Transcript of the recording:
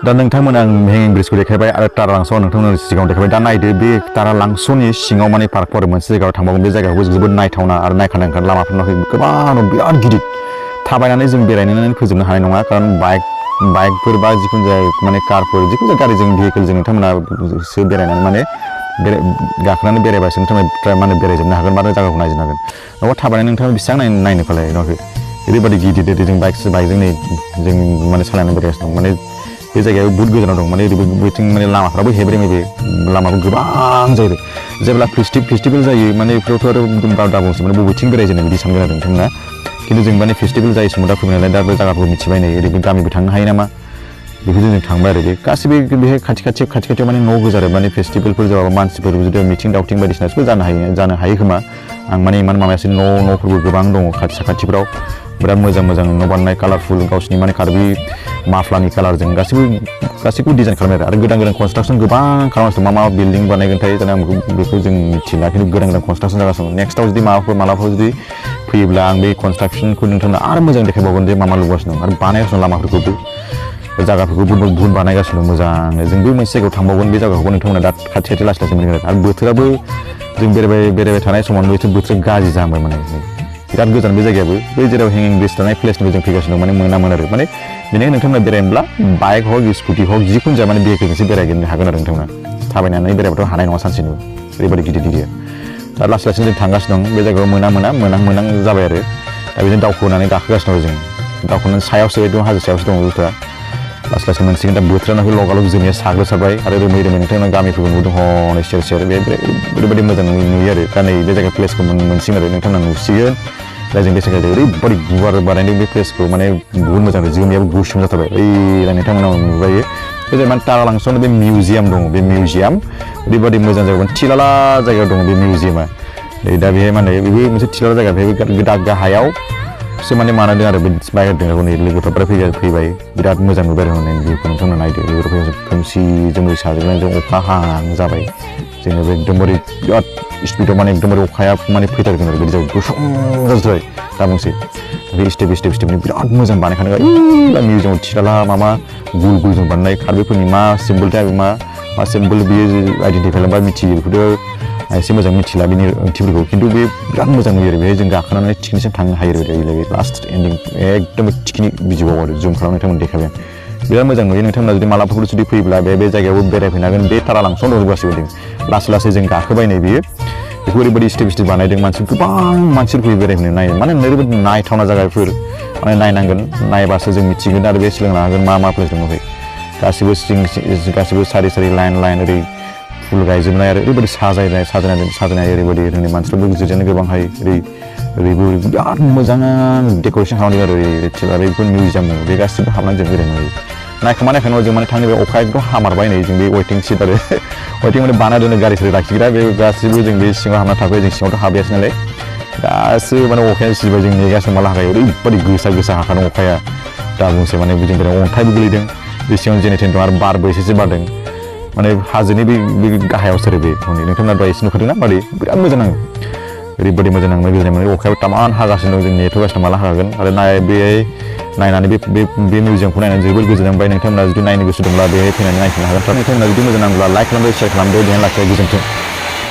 दा नोंथांमोना हेंगिं ब्रिजखौ देखायबाय आरो तारालांसोआव नोंथांमोननि सिगाङाव देखायबाय दा नायदो बे तारालांसोनि सिङाव माने पार्कफोर मोनसे जायगायाव थांबावगोन बे जायगायावबो जोबोद नायथावना आरो नायखानांगोन लामाफोरना गोबां बिराद गिदिर थाबायनानै जों बेरायनानै फोजोबनो हानाय नङा खारन बाइकफोर बा जिखुनु जाया माने कारफोर जिखुनु जाया गारिजों भेहिकेलजों नोंथांमोना बेरायनानै माने गाखोनानै बेरायबासो नोंथांमोना माने बेरायजोबनो हागोन माने जायगाखौ नायजोबनो हागोन नङाबा थाबायनानै नोंथाङा बेसेबां नायनो फालाय नुवाखै ओरैबायदि गिदिर जों बाइकजों जों माने सालायनानै बेरायगासिनो दं माने बे जायगायाव बहुत गोजानाव दं माने ओरैथिं माने लामाफ्राबो हेब्रे मेब्रे लामाबो गोबां जायो जेब्ला फेस्टिभेल जायो माने बेफोरावथ' आरो दा बुंसै माने बबेथिं बेरायजेनो बिदि सानगोन आरो नोंथांमोना खिन्थु जों माने फेस्टिभेल जायो समाव दा फैनानै दा बे जायगाखौ मिथिबाय नै ओरैबो गामिबो थांनो हायो नामा बेखौ जों थांबाय आरो बे गासिबो बेहाय खाथि खाथियाव माने न' गोजा आरो माने फेस्टिभेलफोर जाबा मानसिफोर जुदि मिथिं दावथिं बायदिसिनाबो जानो हायो खोमा आं माने इमान माबायासै न'फोरबो गोबां दङ खाथि साखाथिफ्राव बिराद मोजां न' बानायनाय कालारफुल गावसिनि माने कार्बि माफ्लानि कालारजों गासैखौबो डिजाइन खालामनाय आरो गोदान कनस्ट्राक्सन गोबां खालामगासिनो मा बिल्डिं बानायगोनथाय जानो आं बेखौ जों मिथिला खिन्थु गोदान कनस्ट्राक्सन जागासिनो नेक्स्टआव जुदि मालाबाफोर जुदि फैयोब्ला आं बे कनस्ट्राक्सनखौ नोंथांनो आरो मोजां देखायबावगोन जे मा लुगासिनो दं आरो बानायगासिनो लामाफोरखौबो जायगाफोरखौ बुहुत बानायगासिनो मोजाङै जोंबो मोनसे जायगायाव थांबावगोन बे जायगाखौबो नोंथांमोना दा खाथि लासै मोनगोन आरो बोथोराबो जों बेरायबाय थानाय समावनो बोथोरा गाज्रि जाबाय माने बिराद गोजान बे जायगायाबो बै जेराव हेंगिं ब्रिज थानाय प्लेसनिफ्राय जों फैगासिनो दं माने मोनामोन आरो माने बेनिखायनो नोंथांमोना बेरायनोब्ला बाइक हक स्कुटि हक जिखुनु जाया माने भेहिकेलजोंसो बेरायनो हागोन आरो नोंथांमोना थाबायनानै बेरायबाथ' हानाय नङा सानसेनो ओरैबायदि गिदिर दा लासै जों थांगासिनो दं बे जायगायाव मोनां जाबाय आरो दा बिदिनो दावखोनानै गाखोगासिनो दं जों दावखोनानै सायावसो एकदम हाजो सायावसो दङ बुस्थुआ लासै मोनसिगोन दा बोथोरानो लगालग जोमैया साग्लोबसारबाय आरो रोमै नोंथांमोना गामिफोरखौ नुदों हनै सेर बे ओरैबायदि मोजां नुयो आरो दा नै बे जायगा प्लेसखौ मोनसिगोन आरो नोंथांमोना नुसिगोन दा जों बे जायगायाव ओरैबायदि गुवार बानायदों बे प्लेसखौ माने बुहुत मोजां जोमैयाबो गुसुं जाथारबाय ओइ नोंथांमोना नुबायो बे जाय माने तारालांसोआवनो बे मिउजियाम दङ बे मिउजियाम ओरैबायदि मोजां जायगा थिलाला जायगायाव दङ बे मिउजियामा दा बेहाय माने बेबो मोनसे थिलाला जायगा बेहाय गाहायाव सो माने मानादों आरो बे बायदों नै लोगोफोरा फैबाय बिराद मोजां नुबाय आरो बेखौ नोंथांमोना नायदो लोगोफोरा खोमसि जोमै साजोबनानै जों अखा हाहां जाबाय जोङो बे एकदमबारे बिराद स्पिडाव माने एकदमबारे अखाया माने फैथारगोन आरो बिदि जाबाय गुसुं जाजोबबाय दा बुंसै बे स्टेपनि बिराद मोजां बानायखानाय दा मिउजियामाव थिलाला मामा गुल जों बानायनाय कार्बिफोरनि मा सिम्बल थाय मा सिम्बल बियो आइडेन्टिफाइ खालामबा मिथियो बेखौथ' एसे मोजां मिथिला बिनि ओंथिफोरखौ खिन्थु बे बिराद मोजां नुयो आरो बेहाय जों गाखोनानै थिखिनिसिम थांनो हायो आरो लास्ट एन्डिं एकदम थिखिनि बिजौआव आरो जुम खालामनाय नोंथांमोन देखायबाय बिराद मोजां नुयो नोंथांमोना जुदि मालाबाफोर जुदि फैयोब्ला बे जायगायावबो बेरायफैनो हागोन बे तारालांसोआव दं गासिबो लासै जों गाखोबाय नै बियो बेखौ ओरैबायदि स्टेप बानायदों गोबां मानसिफोर फैयो बेरायफैनो नायनो माने ओरैबायदि नायथावना जायगाफोर माने नायनांगोन नायबासो जों मिथिगोन आरो बे सोलोंनो हागोन मा प्लेस दङ गासिबो सारि लाइन ओरै फुल गायजोबनाय आरो ओरैबायदि साजायनाय ओरैबायदि रोंनि मानसिफोरबो गिदिरजोंनो गोबांहाय ओरैबो बिराद मोजां डेक'रेसन खालामदों आरो बेफोर मिउजियाम बे गासिबो हाबनानै जों बेरायनो हायो नायखांबा जों माने थांनो बे अखा एकदम हामारबाय नै जों बे वेटिं सिट आरो वेटिं माने बानाय दोनो गारिफोर लाखिग्रा बे गासिबो जों बे सिङाव हाबना थाफैयो जों सिङावथ' हाबैयासै नालाय गासिबो माने अखाया सिबाय जों नेगासिनो माला हाखायो ओरैबायदि गोसा हाखादों अखाया दा बुंसै माने जों बेराद अन्थाइबो गोलैदों बे सिङाव जेनेथेन दं आरो बारबो एसेसो बारदों माने हाजोनि बे गाहायावसो आरो बे नोंथांमोना दहाय एसे नुखादोंना बादि बिराद मोजां नाङो ओरैबायदि मोजां नाङो गोजोननाय मोनो अखायाबो तामान हागासिनो दं जों नेथ'गासिनो माला हागोन आरो नायनानै बे मिउजियामखौ नायनानै जोबोद गोजोननाय मोनबाय नोंथांमोना जुदि नायनो गोसो दंब्ला बेहाय फैनानै नायफैनो हागोन नोंथांमोना जुदि मोजां नांब्ला लाइक खालामदो शेयार खालामदो देन लाखिबाय गोजोन्थों।